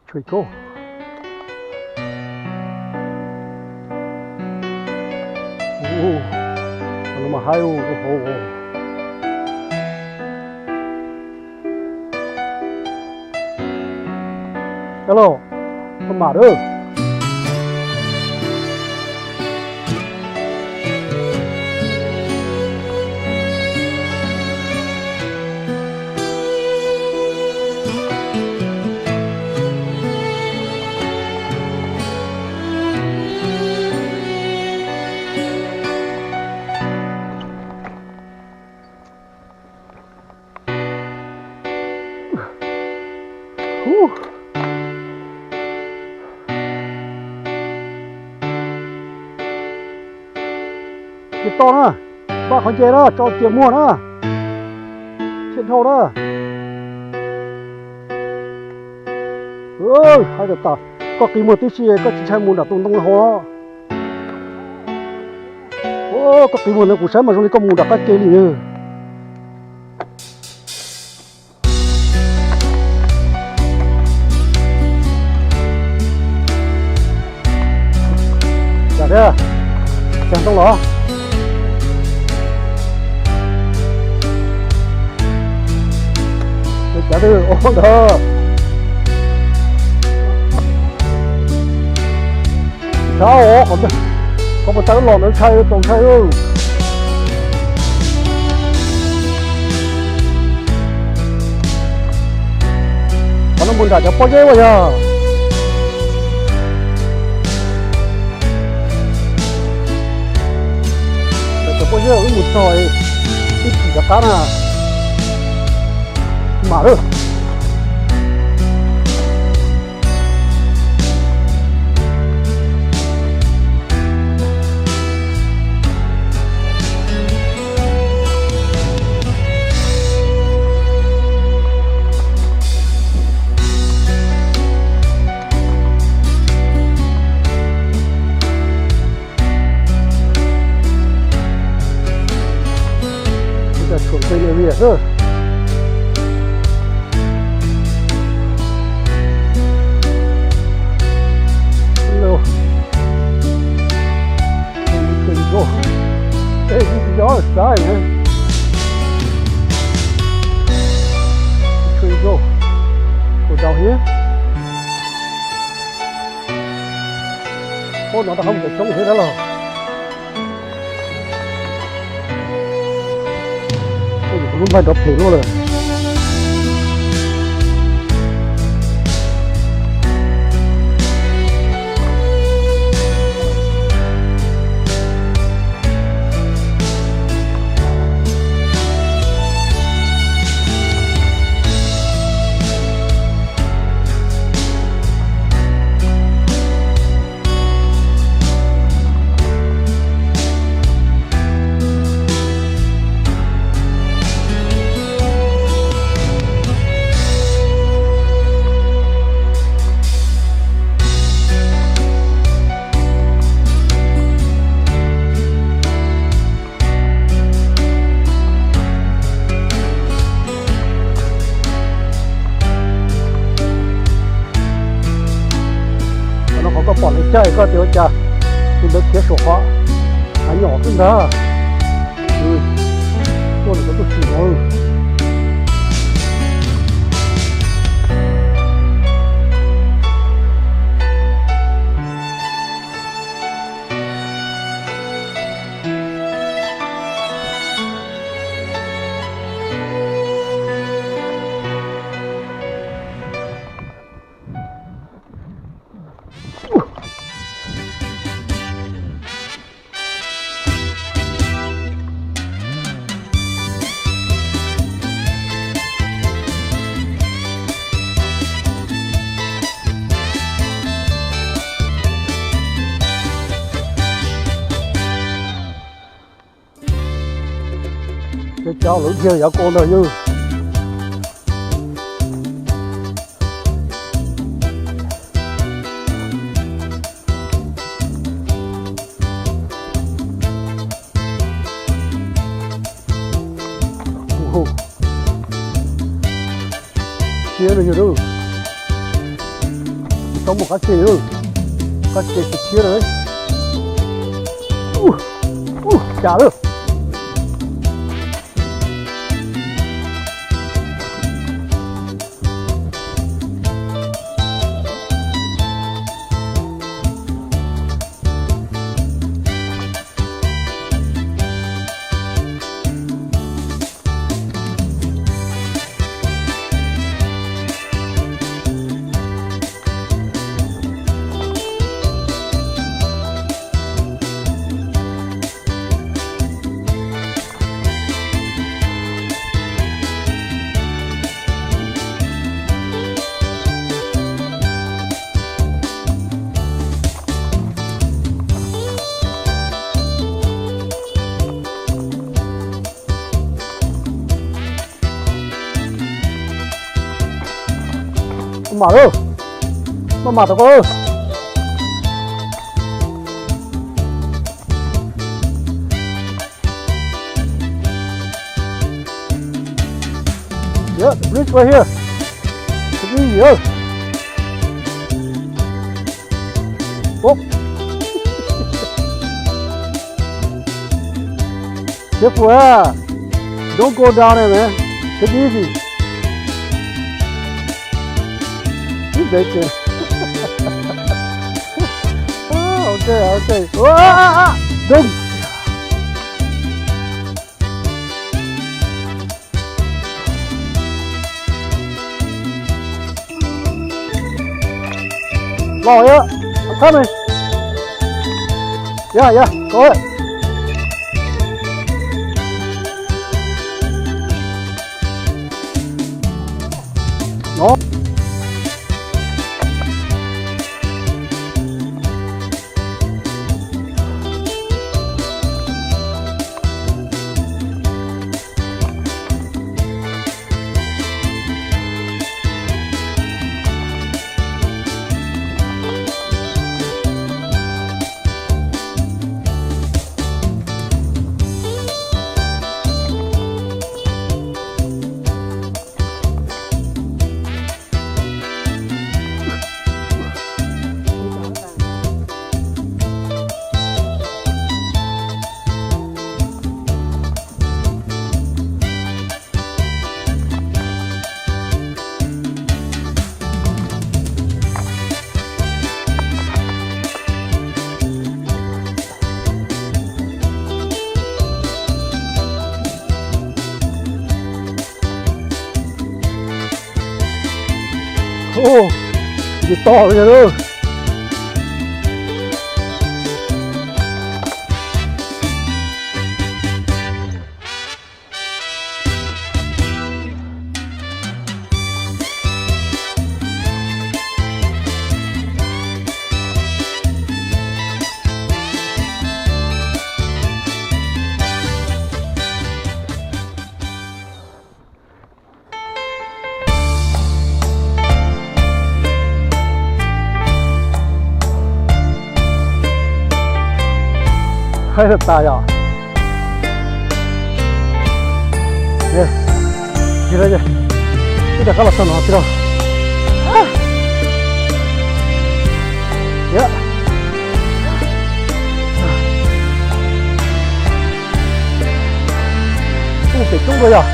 Tshuav ib kauj. Ub, no mas haib ub, hauv. Los, koj mam lawm. Tsis tau na, npaj qhov nce na, tso cia muag na, thiaj dhau na. Haib tas tas, koj qiv muag tib si, koj tsis ntshai mus nram tus ntoo hauv. Koj qiv muag ntawd kuv saib mas zoo li koj mus nram qab ke li. Cas thiab, cas ntoo los? Cas twb ua ntawd. Tsis tshab os, qhov puas tawb los ntawd ntshai txaus ntshai. Qhov no mus nram cov pob zeb ua yog. Nram cov pob zeb wb mus txog ib chim rov qab na. Mam lawm. Ua cas tshuam pes nia li xwb. Ej, ej, ej, xav ne. Ua dau thiab. Ub, no rau qhov mus cov xyoob thiab dab los. Ub, kuv lub nplaig nrov phem luaj lawm. Qhov no qhov koj pom lawv caij koj tias ua cas, tus ntawd khiav saum qhov hav nyom xwb ntag. Tuaj nws cov tuaj tsim no. Cov lawv dhia yav ko ntag yog. Siab no yog lub. Tsis tau muaj qab tseg, qab tseg tsis thiab lawm. Ub, ub, cas lawm. Maj mam lawm, maj mam tau koj. Yeah, the bridge right here. Take it easy, oh. Oh. Careful, ah. Don't go down there, man. Take it easy. He's right there. Ah, okay, okay. Ah, ah, ah. Don't. Los, yeah, I'm coming. Yeah, yeah, go ahead. No. Ub, ntsis tog li lawm. Haib tas yom. Ib rov qab los txog no tij laug. Ub, pem roob dua yog.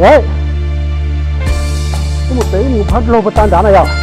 Wb mus pem ib mus phab laug puag ta nrad na yog.